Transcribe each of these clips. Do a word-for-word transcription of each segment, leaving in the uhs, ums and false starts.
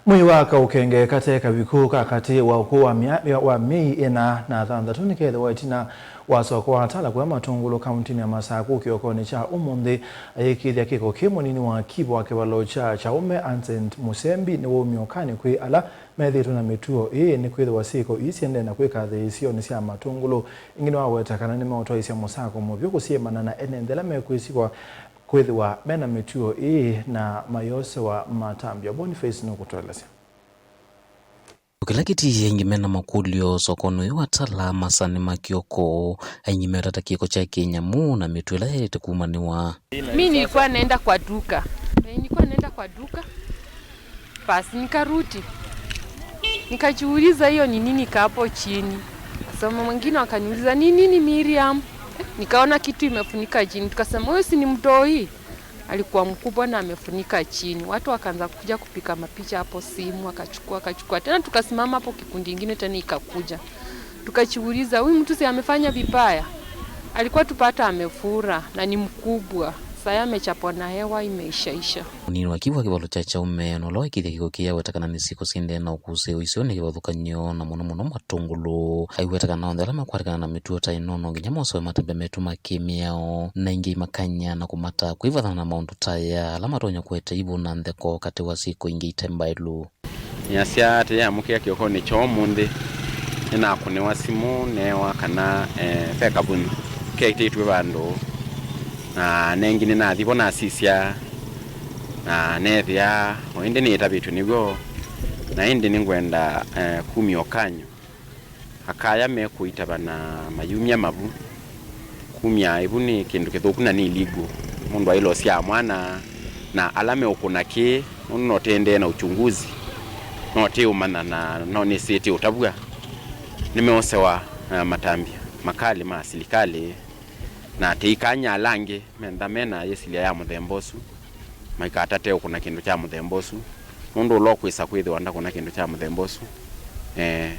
Mwei wa kaũkenge kate kaviku ka katĩ wa ũkũũ wa mya-, wa myei ĩna na thanthatũ nĩkethĩwa ĩtina wa soko wa Tala kũya Matũngũlũ kauntinĩ ya Masakũ kĩokonĩ kya ũmũnthĩ, ayĩkĩĩthya kĩko kĩ mũnini wa kivu wa kĩvalo kya Kyaume Ancent Mũsembi nĩwaumie ũkanĩ kwĩ ala methĩĩtwe na mĩtuo ĩĩ, nĩkwĩthĩwa syĩko ii siendee na kwĩka nthĩ isionĩ sya Matũngũlũ. Ĩngĩ nĩwaweta kana nĩmeũtwaĩĩsya mũsako mũvyũ kũsyĩmana na ene nthĩ ala mekwĩsĩwa kwĩthĩwa me na mĩtuo ĩĩ na mayosewa matambya. Boniface nũkũtũelesya. O kĩla kĩtiie aingĩ me na makũlyo sokonĩ ũyũ wa Tala masanĩ ma kĩoko, aingĩ meũtata kĩko kya kĩnyamũ na mĩtuo ĩla yaĩlĩte kumanĩwa. Mi nilikuwa naenda kwa duka. Eh, nilikuwa naenda kwa duka. Basi nikarudi. Nikajiuliza, "Hiyo ni nini kaa hapo chini?" Kasema, mwingine wakaniuliza, "Ni nini, Miriam?" Eh, nikaona kitu imefunika chini. Tukasema, "Huyo si ni mtoi?" Alikuwa mkubwa na amefunika chini. Watu wakaanza kuja kupiga mapicha hapo, simu, akachukua, akachukua. Tena tukasimama hapo, kikundi ingine tena ikakuja. Tukajiuliza, "Huyu mtu si amefanya vibaya?" Alikuwa tupata amefura na ni mkubwa. Saya amechapwa na hewa, imeishaisha. Mũnini wa kivu wa kĩvalo kya Kyaume, na ũla waĩkĩĩthya kĩko kĩĩ, aweta kana nĩ syĩko siendee na ũkũsĩĩo isionĩ kĩvathũkany'o, na mũno mũno Matũngũlũ. Aiweta kana onthe ala mekwatĩkana na mĩtuo ta ĩno no nginya mosewe matambya metũ ma kĩ-mĩao, na ĩngĩ imakany'a na kũmata kwĩvathana na maũndũ ta aya ala matonya kũete ĩvu na ntheko katĩ wa syĩko ingĩ ite mbaĩlu. Nĩasya atĩ yamũkĩa kĩokonĩ kya ũmũnthĩ, nĩnakũnĩwa simũ neewa kana, eh, ve kavunyu keĩtĩtw'e vandũ, na nengĩ nĩnathi vo nasisya, na neethĩa o ĩndĩ nĩĩtavĩtw'e nĩw'o, na ĩndĩ nĩngwenda, eh, kumya ũkany'o. Akaya mekũitava na mayumya mavu. Kumya ĩvu nĩ kĩndũ kĩthũku na nĩ illegal. Mũndũ ailosya mwana na ala meũkũna kĩĩ, nũndũ no tĩendee na uchunguzi, no tĩũmanya na no nĩsĩ tĩũtavw'a. Nĩmeosewa, eh, matambya makalĩ ma silikalĩ, na tĩikany'a ala angĩ mentha mena yĩsilya ya mũthemba ũsu maikatate ũkũna kĩndũ kya mũthemba ũsu, nũndũ ũla ũkwĩsa kwĩthĩwa ndakũna kĩndũ kya mũthemba ũsu, eh,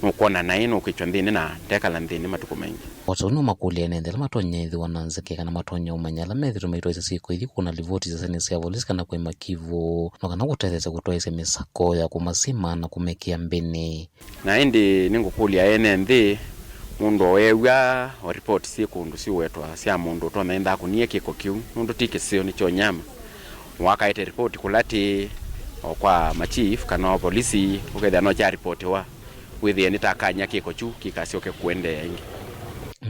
nũkwona naĩ nũkwĩkya nthĩnĩ na ndekala nthĩnĩ matukũ maingĩ. O ta ũu nĩũmakũlya ene nthĩ ala matonya ĩthĩwa na nzeke kana matonya ũmanya ala methĩtwe maitwaĩsya syĩko ithi kũna livoti isesenĩ sya volisi kana kũima kivu, no kana kũtetheesya kũtwaĩsya mĩsako ya kũmasima na kũmekĩa mbĩnĩ. Na ĩndĩ nĩngũkũlya ene nthĩ, mũndũ o eew'a o ripoti syĩ kũndũ siũwetwa sya mũndũ ũtonya ĩndĩ akũnie kĩko kĩu, nũndũ ti kĩseo, nĩ kyo nyama. Wakaete ripoti kũla tĩĩ, o kwa machief kana o volisi, ũkethĩa no kyaripotiwa, wĩthĩe nĩtakany'a kĩko kyu kĩkasyoke kũendeea ĩngĩ.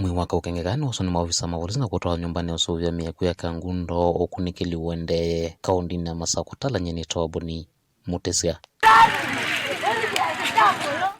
Mwĩĩ wa kaũkenge kaa nĩwoswa nĩ maovisa ma volisi na kũtwawa nyũmbanĩ ya ũsũvĩa mĩaku ya Kangundo, ũkunĩkĩli ũendee kaũndĩnĩ ya Masakũ Tala nyeni Toboni. Mũtĩsya.